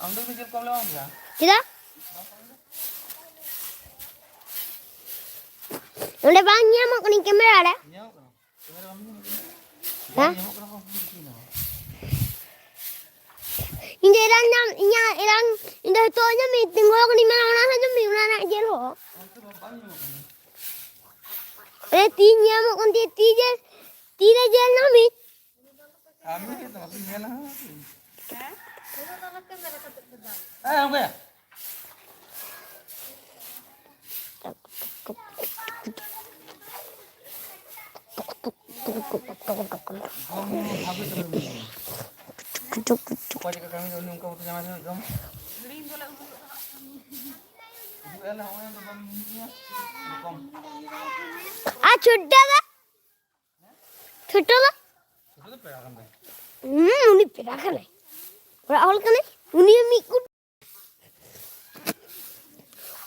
ᱟᱢ ᱫᱚ ᱡᱤᱞ ᱠᱚᱢ ᱞᱮ ᱮᱢᱟᱢ ᱜᱮᱭᱟ᱾ ᱪᱮᱫᱟᱜ? ᱚᱸᱰᱮ ᱵᱟᱝ ᱧᱟᱢᱚᱜ ᱠᱟᱹᱱᱟᱹᱧ ᱠᱮᱢᱮᱨᱟ ᱨᱮ᱾ ᱧᱟᱢᱚᱜ ᱠᱟᱱᱟ᱾ ᱠᱮᱢᱮᱨᱟ ᱵᱟᱢ ᱧᱟᱢᱚᱜ ᱠᱟᱱᱟ? ᱦᱮᱸ? ᱵᱟᱝ ᱧᱟᱢᱚᱜ ᱠᱟᱱᱟ, ᱵᱟᱝ ᱧᱟᱢᱚᱜ ᱠᱟᱱᱟ᱾ ᱤᱧ ᱫᱚ ᱮᱞᱟᱝ ᱧᱟᱢ, ᱤᱧᱟᱹᱜ ᱮᱞᱟᱝ, ᱤᱧ ᱫᱚ ᱦᱤᱛᱚᱜ ᱧᱟᱢ ᱢᱮ, ᱛᱤᱸᱜᱩ ᱟᱠᱟᱱᱟᱹᱧ, ᱢᱮᱱᱟ ᱚᱱᱟ ᱦᱚᱸ ᱧᱟᱢ ᱢᱮ, ᱚᱱᱟ ᱨᱮᱱᱟᱜ ᱡᱮᱞ ᱦᱚᱸ᱾ ᱚᱱᱛᱮ ᱫᱚ ᱵᱟᱝ ᱧᱟᱢᱚᱜ ᱠᱟᱱᱟ᱾ ᱮ, ᱛᱤ ᱧᱟᱢᱚᱜ ᱠᱟᱱ ᱛᱤᱧᱟ, ᱛᱤ ᱡᱮᱞ, ᱛᱤ ᱨᱮ ᱡᱮᱞ ᱧᱟᱢ ᱢᱮ᱾ ᱟᱢ ᱜᱮ ᱛᱚ ᱵᱟᱯᱮ ᱧᱮᱞᱟ᱾ ᱦᱮᱸ? ᱮ, ᱚᱠᱚᱭᱟ? ᱚᱠᱚᱭ ᱪᱮᱫ ᱠᱟᱹᱢᱤ ᱫᱚ ᱩᱱᱤ ᱚᱱᱠᱟ ᱢᱚᱛᱚ ᱡᱟᱢᱟᱭ ᱥᱟᱶ ᱡᱚᱢ᱾ ᱩᱫᱩᱜ ᱮᱭᱟ ᱞᱮ, ᱦᱚᱸᱜᱼᱚᱭ ᱫᱚ ᱵᱟᱢ ᱧᱩᱭᱟ᱾ ᱮᱨᱚᱠᱚᱢ᱾ ᱟᱨ ᱪᱷᱩᱴᱴᱟᱹ ᱫᱚ? ᱪᱷᱩᱴᱴᱟᱹ ᱫᱚ? ᱪᱷᱩᱴᱴᱟᱹ ᱫᱚ ᱯᱮᱲᱟ ᱠᱟᱱ ᱛᱟᱭᱟ᱾ ᱦᱩᱸ, ᱩᱱᱤ ᱯᱮᱲᱟ ᱠᱟᱱᱟᱭ᱾ ᱚᱲᱟᱜ ᱦᱚᱲ ᱠᱟᱱᱟᱭ᱾ ᱩᱱᱤ ᱢᱤᱫ ᱠᱩᱴ-,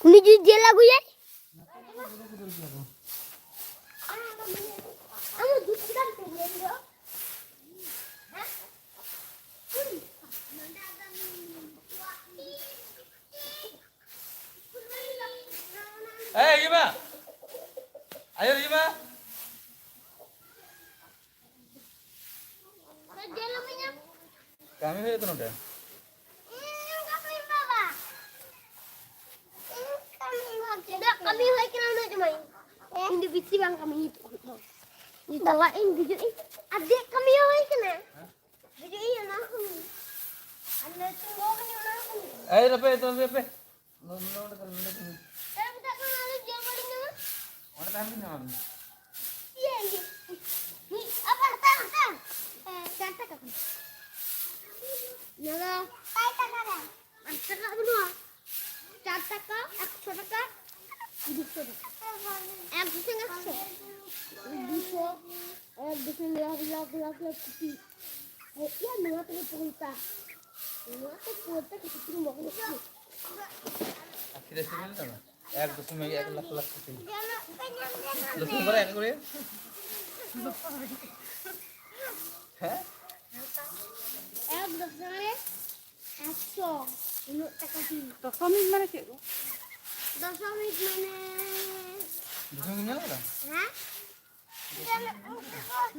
ᱩᱱᱤ ᱡᱩᱫᱤ ᱡᱮᱞ ᱟᱹᱜᱩᱭᱟᱭ᱾ ᱮᱭ, ᱤᱭᱟᱹ ᱢᱮ᱾ ᱟᱭᱳ, ᱤᱭᱟᱹ ᱢᱮ᱾ ᱠᱟᱹᱢᱤ ᱦᱩᱭᱩᱜ ᱠᱟᱱᱟ ᱱᱚᱰᱮ᱾ ᱵᱮᱥᱤ ᱵᱟᱝ ᱠᱟᱹᱢᱤ ᱦᱩᱭᱩᱜ ᱛᱟᱵᱚᱱᱟ᱾ ᱱᱤᱛᱚᱜ ᱤᱧ ᱜᱩᱡᱩᱜ ᱤᱧ᱾ ᱟᱨ ᱫᱮᱡ ᱠᱟᱹᱢᱤ ᱦᱚᱸ ᱦᱩᱭ ᱠᱟᱱᱟ᱾ ᱜᱩᱡᱩᱜ ᱤᱧ ᱚᱱᱟ ᱠᱷᱚᱱ᱾ ᱟᱨ ᱱᱤᱛᱚᱜ ᱜᱚ ᱠᱟᱹᱱᱟᱹᱧ ᱚᱱᱟ ᱠᱷᱚᱱ᱾ ᱮᱭ ᱨᱮᱯᱮ, ᱮᱛᱚᱢ ᱨᱮᱯᱮ᱾ ᱱᱚ-, ᱱᱚ-, ᱱᱚᱰᱮ ᱛᱟᱦᱮᱱ, ᱱᱚᱰᱮ ᱛᱟᱦᱮᱱ᱾ ᱮ, ᱢᱮᱛᱟᱜ ᱠᱟᱱᱟ, ᱟᱞᱮ ᱡᱚᱢ ᱵᱟᱹᱲᱤᱡ ᱧᱟᱢᱟ᱾ ᱚᱸᱰᱮ ᱛᱟᱦᱮᱱ ᱜᱮ ᱧᱟᱢᱟ᱾ ᱤᱭᱟᱹ, ᱤᱭᱟᱹ᱾ ᱢᱤᱫ, ᱟᱵᱟᱨ ᱦᱟᱛᱟᱣ, ᱦᱟᱛᱟᱣ᱾ ᱮ, ᱪᱟᱨ ᱴᱟᱠᱟ ᱠᱟᱱᱟ᱾ ᱱᱚᱣᱟ ᱫᱚ ᱯᱟᱸᱪ ᱴᱟᱠᱟ ᱨᱮ᱾ ᱯᱟᱸᱪ ᱴᱟᱠᱟ ᱵᱟᱹᱱᱩᱜᱼᱟ᱾ ᱪᱟᱨ ᱴᱟᱠᱟ, ᱮᱠᱥᱚ ᱴᱟᱠᱟ, ᱫᱩᱥᱚ ᱴᱟᱠᱟ᱾ ᱮᱠ ᱫᱩᱥᱚ, ᱮᱠᱥᱚ᱾ ᱫᱩᱥᱚ, ᱮᱠ ᱫᱩᱥᱚ, ᱞᱟᱠᱷ, ᱞᱟᱠᱷ, ᱞᱟᱠᱷ, ᱞᱟᱠᱷ, ᱠᱳᱴᱤ᱾ ᱮ, ᱤᱭᱟᱹ, ᱱᱚᱣᱟ ᱛᱮᱜᱮ ᱯᱚᱭᱥᱟ᱾ ᱱᱚᱣᱟ ᱛᱮ ᱯᱚᱭᱥᱟ ᱠᱤᱪᱷᱩ ᱢᱚᱜᱚᱡ ᱠᱚ᱾ ᱟᱹᱠᱷᱤᱨ ᱟᱹᱠᱷᱤᱨ ᱧᱮᱞ ᱛᱟᱢᱟ? ᱮᱠ ᱫᱚᱥᱚᱢᱤᱠ ᱮᱠ ᱞᱟᱠᱷ ᱞᱟᱠᱷ ᱠᱳᱴᱤ᱾ ᱫᱚᱥᱚᱢᱤᱠ ᱵᱟᱨ ᱮᱠ ᱠᱚᱨᱮ? ᱦᱮᱸ? ᱮᱠ ᱫᱚᱥᱚᱢᱤᱠ ᱮᱠᱥᱚ᱾ ᱩᱱᱟᱹᱜ ᱴᱟᱠᱟ ᱫᱤᱱ᱾ ᱫᱚᱥᱚᱢᱤᱠ ᱢᱟᱱᱮ ᱪᱮᱫ ᱜᱚ? ᱫᱚᱥᱚᱢᱤᱠ ᱢᱟᱱᱮ ᱫᱚᱥᱚᱢᱤᱠ ᱧᱮᱞ ᱠᱟᱫᱟ? ᱦᱮᱸ?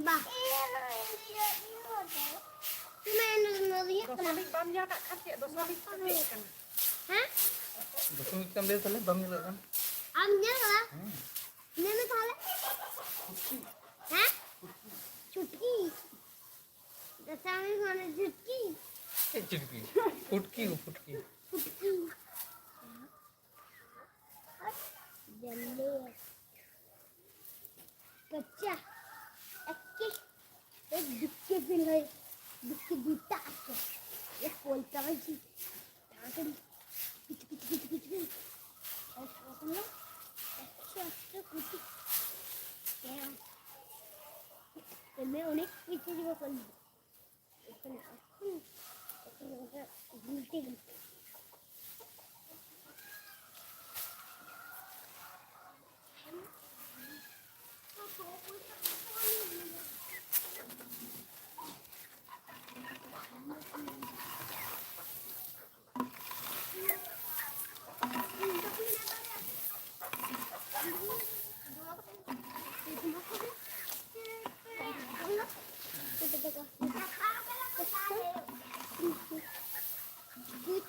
ᱵᱟ᱾ ᱫᱚᱥᱚᱢᱤᱠ ᱵᱟᱢ ᱧᱮᱞ ᱠᱟᱜ ᱠᱷᱟᱱ ᱪᱮᱫ ᱫᱚᱥᱚᱢᱤᱠ ᱫᱚ ᱪᱮᱫ ᱠᱟᱱᱟ? ᱦᱮᱸ? ᱫᱚᱥᱚᱢᱤᱠ ᱪᱮᱫ ᱮᱢ ᱞᱟᱹᱭ ᱫᱟ ᱛᱟᱦᱞᱮ? ᱵᱟᱢ ᱧᱮᱞ ᱠᱟᱜ ᱠᱷᱟᱱ? ᱟᱢ ᱧᱮᱞ ᱠᱟᱫᱟ? ᱦᱮᱸ᱾ ᱞᱟᱹᱭ ᱢᱮ ᱛᱟᱦᱞᱮ᱾ ᱦᱮᱸ? ᱪᱷᱩᱴᱠᱤ᱾ ᱫᱚᱥᱚᱢᱤᱠ ᱢᱟᱱᱮ ᱪᱷᱩᱴᱠᱤ᱾ ᱪᱮᱫ ᱪᱷᱩᱴᱠᱤ? ᱯᱷᱩᱴᱠᱤ, ᱯᱷᱩᱴᱠᱤ᱾ ᱯᱷᱩᱴᱠᱤ᱾ ᱡᱟᱢᱞᱮ᱾ ᱠᱟᱪᱟ᱾ ᱮᱠᱮ᱾ ᱮᱠ ᱫᱩᱠᱷᱮ ᱫᱤᱱ ᱦᱟᱭ᱾ ᱫᱩᱠᱷᱮ ᱫᱤᱱ ᱛᱟ ᱟᱠᱮ᱾ ᱮᱠ ᱠᱚᱞ ᱛᱟᱣᱟᱡᱤ᱾ ᱛᱟᱲᱟᱛᱟᱲᱤ᱾ ᱠᱤᱪᱩ, ᱠᱤᱪᱩ, ᱠᱤᱪᱩ, ᱠᱤᱪᱩ, ᱠᱤᱪᱩ᱾ ᱟᱥᱛᱮ, ᱟᱥᱛᱮ, ᱟᱥᱛᱮ, ᱠᱤᱪᱩ᱾ ᱦᱮᱸ᱾ ᱮᱢᱮ ᱚᱱᱮᱠ ᱠᱤᱪᱷᱩ ᱡᱤᱵᱚ ᱠᱚᱞ᱾ ᱮᱠᱷᱚᱱ, ᱮᱠᱷᱚᱱ, ᱮᱠᱷᱚᱱ ᱜᱷᱩᱱᱴᱤ, ᱜᱷᱩᱱᱴᱤ᱾ Good.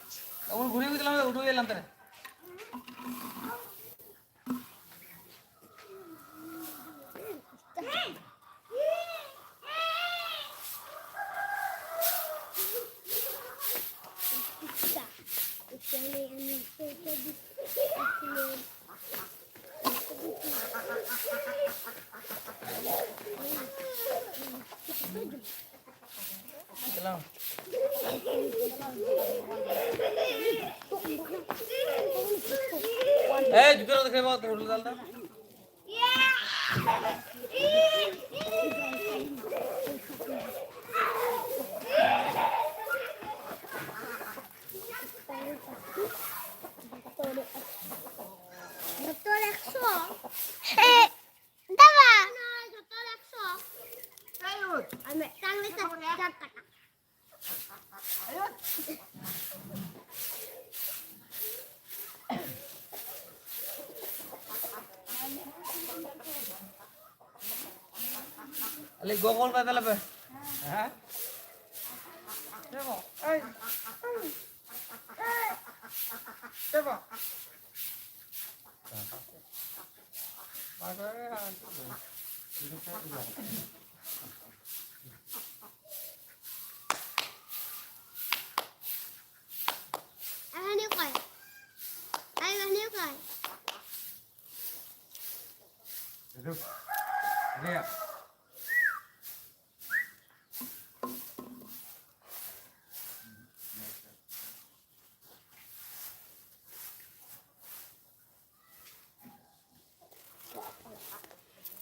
ए, जुकर देखले बहुत होटल डालता। ᱡᱚᱛᱚ ᱮᱠᱥᱚ᱾ ᱮ, ᱫᱟᱵᱟ᱾ ᱡᱚᱛᱚ ᱮᱠᱥᱚ᱾ ᱟᱨ ᱢᱤᱫᱴᱟᱝ ᱞᱮ ᱪᱟᱯ ᱠᱟᱴᱟ᱾ ᱟᱞᱮ ᱜᱚᱜᱚᱞ ᱠᱟᱭ ᱛᱟᱞᱮ ᱯᱮ᱾ ᱦᱮᱸ? ᱪᱮᱫ ᱵᱚ? ᱮᱭ᱾ ᱪᱮᱫ ᱵᱚ? ᱟᱭ ᱦᱟᱹᱱᱤ ᱚᱠᱚᱭ? ᱟᱭ ᱦᱟᱹᱱᱤ ᱚᱠᱚᱭ?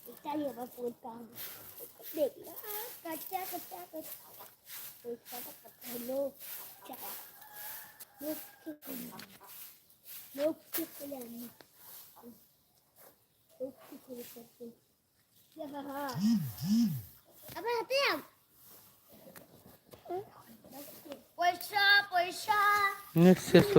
Italia va a portare. Bella, caccia, caccia, caccia. Questa è fatto no. Cioè, no, no, no, no, no, ᱟᱵᱮᱱ ᱦᱟᱛᱟᱭᱟᱢ? ᱯᱚᱭᱥᱟ, ᱯᱚᱭᱥᱟ᱾ ᱱᱮᱴ ᱥᱮᱥ ᱦᱩᱭ